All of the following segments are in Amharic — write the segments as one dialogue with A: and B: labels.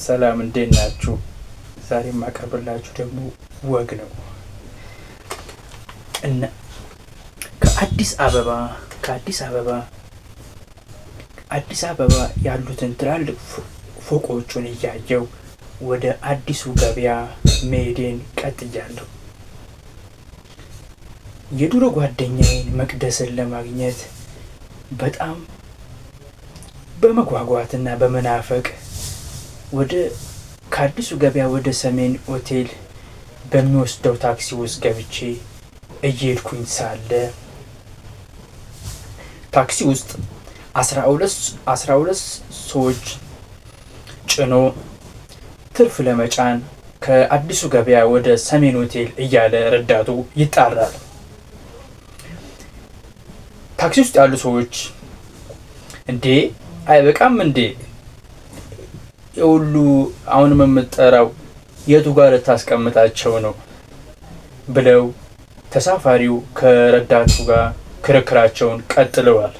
A: ሰላም እንዴት ናችሁ? ዛሬ የማቀርብላችሁ ደግሞ ወግ ነው እና ከአዲስ አበባ ከአዲስ አበባ አዲስ አበባ ያሉትን ትላልቅ ፎቆቹን እያየው ወደ አዲሱ ገበያ መሄዴን ቀጥያለሁ። የድሮ ጓደኛዬን መቅደስን ለማግኘት በጣም በመጓጓትና በመናፈቅ ወደ ከአዲሱ ገበያ ወደ ሰሜን ሆቴል በሚወስደው ታክሲ ውስጥ ገብቼ እየሄድኩኝ ሳለ ታክሲ ውስጥ 12 ሰዎች ጭኖ ትርፍ ለመጫን ከአዲሱ ገበያ ወደ ሰሜን ሆቴል እያለ ረዳቱ ይጣራል። ታክሲ ውስጥ ያሉ ሰዎች እንዴ አይበቃም እንዴ የሁሉ አሁንም የምጠራው የቱ ጋር ልታስቀምጣቸው ነው ብለው ተሳፋሪው ከረዳቱ ጋር ክርክራቸውን ቀጥለዋል።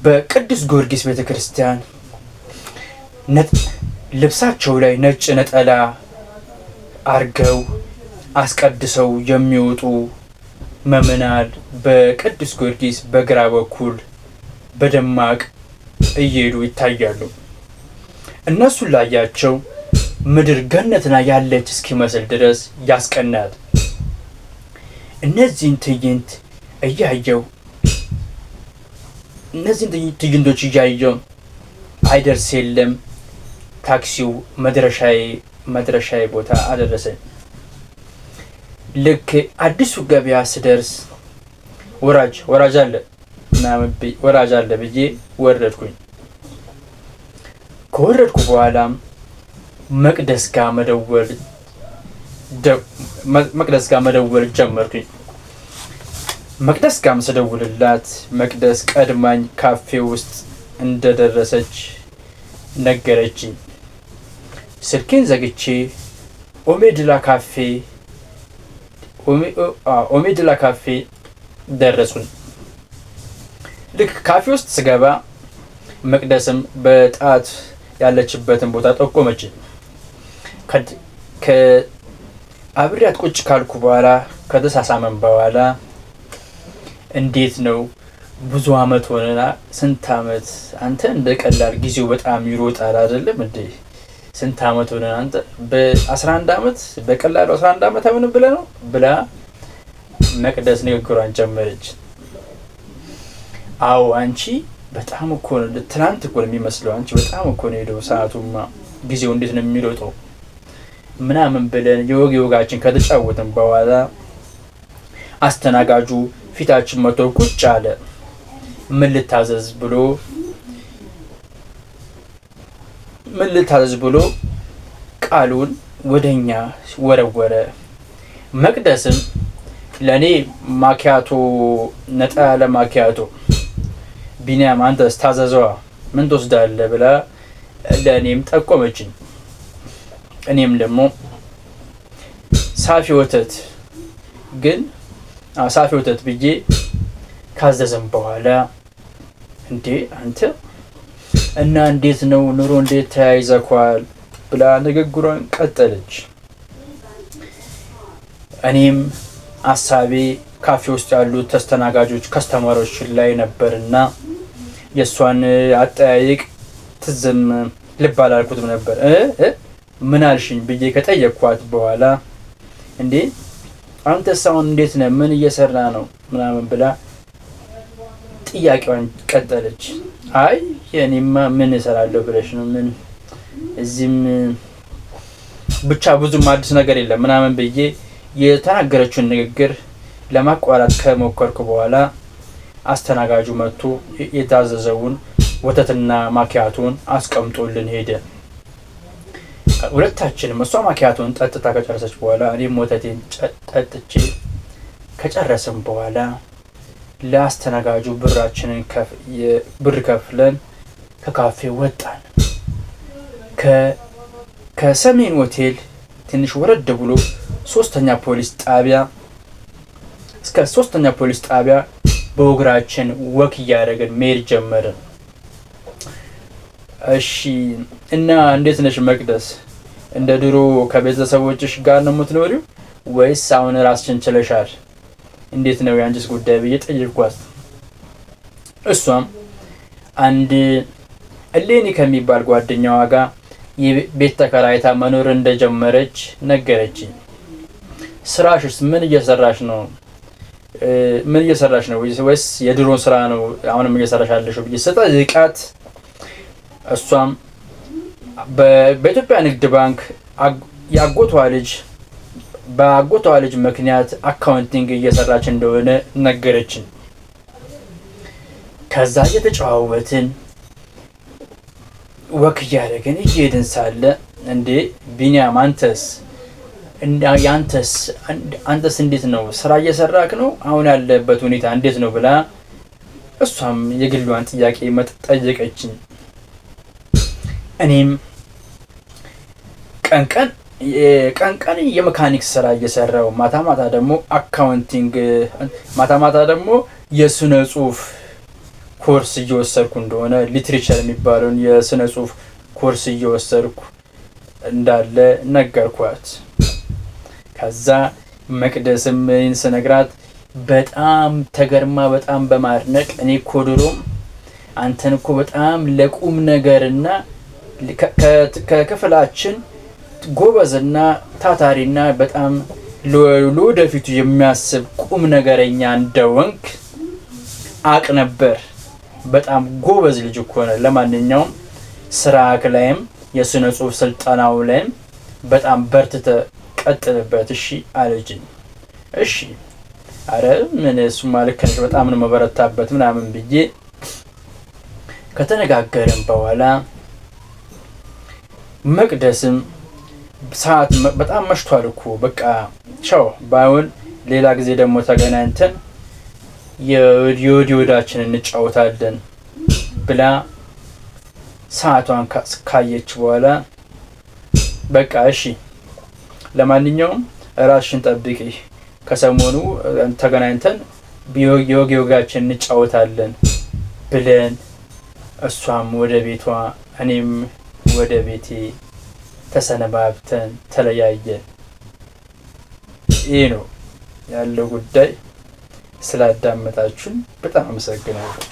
A: በቅዱስ ጊዮርጊስ ቤተ ክርስቲያን ልብሳቸው ላይ ነጭ ነጠላ አርገው አስቀድሰው የሚወጡ ምዕመናን በቅዱስ ጊዮርጊስ በግራ በኩል በደማቅ እየሄዱ ይታያሉ። እነሱን ላያቸው ምድር ገነትና ያለች እስኪመስል ድረስ ያስቀናል። እነዚህን ትዕይንት እያየው እነዚህን ትዕይንቶች እያየው አይደርስ የለም ታክሲው መድረሻዬ ቦታ አደረሰኝ። ልክ አዲሱ ገበያ ስደርስ ወራጅ ወራጅ አለ ምናምን ወራጅ አለ ብዬ ወረድኩኝ። ከወረድኩ በኋላም መቅደስ ጋር መደወል መቅደስ ጋር መደወል ጀመርኩኝ። መቅደስ ጋርም ስደውልላት መቅደስ ቀድማኝ ካፌ ውስጥ እንደደረሰች ነገረችኝ። ስልኬን ዘግቼ ኦሜድላ ካፌ ኦሜድላ ካፌ ደረሱን። ልክ ካፌ ውስጥ ስገባ መቅደስም በጣት ያለችበትን ቦታ ጠቆመችኝ። አብሬያት ቁጭ ካልኩ በኋላ ከተሳሳመን በኋላ እንዴት ነው ብዙ አመት ሆነና ስንት አመት አንተ እንደ ቀላል ጊዜው በጣም ይሮጣል አይደለም እንዴ? ስንት አመት ሆነና አንተ በ11 አመት በቀላሉ 11 አመት አይሆንም ብለህ ነው ብላ መቅደስ ንግግሯን ጀመረች። አዎ አንቺ በጣም እኮ ነው ትናንት እኮ ነው የሚመስለው፣ አንቺ በጣም እኮ ነው የሄደው ሰዓቱማ፣ ጊዜው እንዴት ነው የሚሮጠው ምናምን ብለን የወግ የወጋችን ከተጫወትን በኋላ አስተናጋጁ ፊታችን መጥቶ ቁጭ አለ። ምን ልታዘዝ ብሎ ምን ልታዘዝ ብሎ ቃሉን ወደኛ ወረወረ። መቅደስም ለእኔ ማኪያቶ ነጣ ያለ ማኪያቶ፣ ቢኒያም አንተስ ታዘዘዋ ምን ትወስዳለህ ብላ ለእኔም ጠቆመችኝ። እኔም ደግሞ ሳፊ ወተት ግን ሳፊ ወተት ብዬ ካዘዘም በኋላ እንዴ አንተ እና እንዴት ነው ኑሮ እንዴት ተያይዘኳል ብላ ንግግሯን ቀጠለች። እኔም አሳቤ ካፌ ውስጥ ያሉት ተስተናጋጆች customer ኦች ላይ ነበርና የእሷን አጠያይቅ ትዝም ልብ አላልኩትም ነበር። ምን አልሽኝ ብዬ ከጠየቅኳት በኋላ እንዴ አንተስ አሁን እንዴት ነህ? ምን እየሰራ ነው? ምናምን ብላ ጥያቄዋን ቀጠለች። አይ የኔማ ምን እሰራለሁ ብለሽ ነው? ምን እዚህም ብቻ ብዙም አዲስ ነገር የለም ምናምን ብዬ የተናገረችውን ንግግር ለማቋረጥ ከሞከርኩ በኋላ አስተናጋጁ መጥቶ የታዘዘውን ወተትና ማኪያቶን አስቀምጦልን ሄደ። ሁለታችንም እሷ ማኪያቶን ጠጥታ ከጨረሰች በኋላ እኔም ወተቴን ጠጥቼ ከጨረስን በኋላ ለአስተናጋጁ ብራችንን ብር ከፍለን ከካፌ ወጣን። ከሰሜን ሆቴል ትንሽ ወረድ ብሎ ሶስተኛ ፖሊስ ጣቢያ እስከ ሶስተኛ ፖሊስ ጣቢያ በእግራችን walk እያደረግን መሄድ ጀመርን። እሺ እና እንዴት ነሽ መቅደስ? እንደ ድሮ ከቤተሰቦችሽ ጋር ነው የምትኖሪው ወይስ አሁን ራስሽን ችለሻል? እንዴት ነው የአንቺስ ጉዳይ ብዬ ጠየቅኳት። እሷም አንድ እሌኒ ከሚባል ጓደኛዋ ጋር ቤት ተከራይታ መኖር እንደጀመረች ነገረችኝ። ስራሽስ ምን እየሰራሽ ነው? ምን እየሰራሽ ነው? ወይስ የድሮ ስራ ነው አሁንም እየሰራሽ ያለሽው ብዬ ስጠይቃት እሷም በኢትዮጵያ ንግድ ባንክ የአጎቷ ልጅ በአጎቷ ልጅ ምክንያት accounting እየሰራች እንደሆነ ነገረችን። ከዛ እየተጨዋወትን walk እያደረግን እየሄድን ሳለ እንዴ ቢኒያም፣ ያንተስ አንተስ እንዴት ነው? ስራ እየሰራክ ነው? አሁን ያለበት ሁኔታ እንዴት ነው? ብላ እሷም የግሏን ጥያቄ ጠየቀችኝ። እኔም ቀን ቀን ቀን ቀን የመካኒክ ስራ እየሰራው፣ ማታ ማታ ደግሞ accounting፣ ማታ ማታ ደግሞ የስነ ጽሁፍ ኮርስ እየወሰድኩ እንደሆነ፣ literature የሚባለውን የስነ ጽሁፍ ኮርስ እየወሰድኩ እንዳለ ነገርኳት። ከዛ መቅደስም ይህን ስነግራት በጣም ተገርማ በጣም በማድነቅ፣ እኔ እኮ ድሮም አንተን እኮ በጣም ለቁም ነገርና ከክፍላችን ጎበዝና ታታሪና በጣም ለወደፊቱ የሚያስብ ቁም ነገረኛ እንደወንክ አቅ ነበር። በጣም ጎበዝ ልጅ እኮ ነህ። ለማንኛውም ስራክ ላይም የስነ ጽሁፍ ስልጠናው ላይም በጣም በርትተህ ቀጥልበት እሺ አለችኝ። እሺ፣ አረ ምን እሱማ ልክ ነሽ፣ በጣም ነው መበረታበት ምናምን ብዬ ከተነጋገርን በኋላ መቅደስም ሰዓት በጣም መሽቷል እኮ፣ በቃ ቻው፣ ባይሆን ሌላ ጊዜ ደግሞ ተገናኝተን የወዲ ወዳችንን እንጫወታለን ብላ ሰዓቷን ካየች በኋላ፣ በቃ እሺ፣ ለማንኛውም ራስሽን ጠብቂ፣ ከሰሞኑ ተገናኝተን የወግ ወጋችን እንጫወታለን ብለን እሷም ወደ ቤቷ እኔም ወደ ቤቴ ተሰነባብተን ተለያየን። ይህ ነው ያለው ጉዳይ። ስላዳመጣችሁን በጣም አመሰግናለሁ።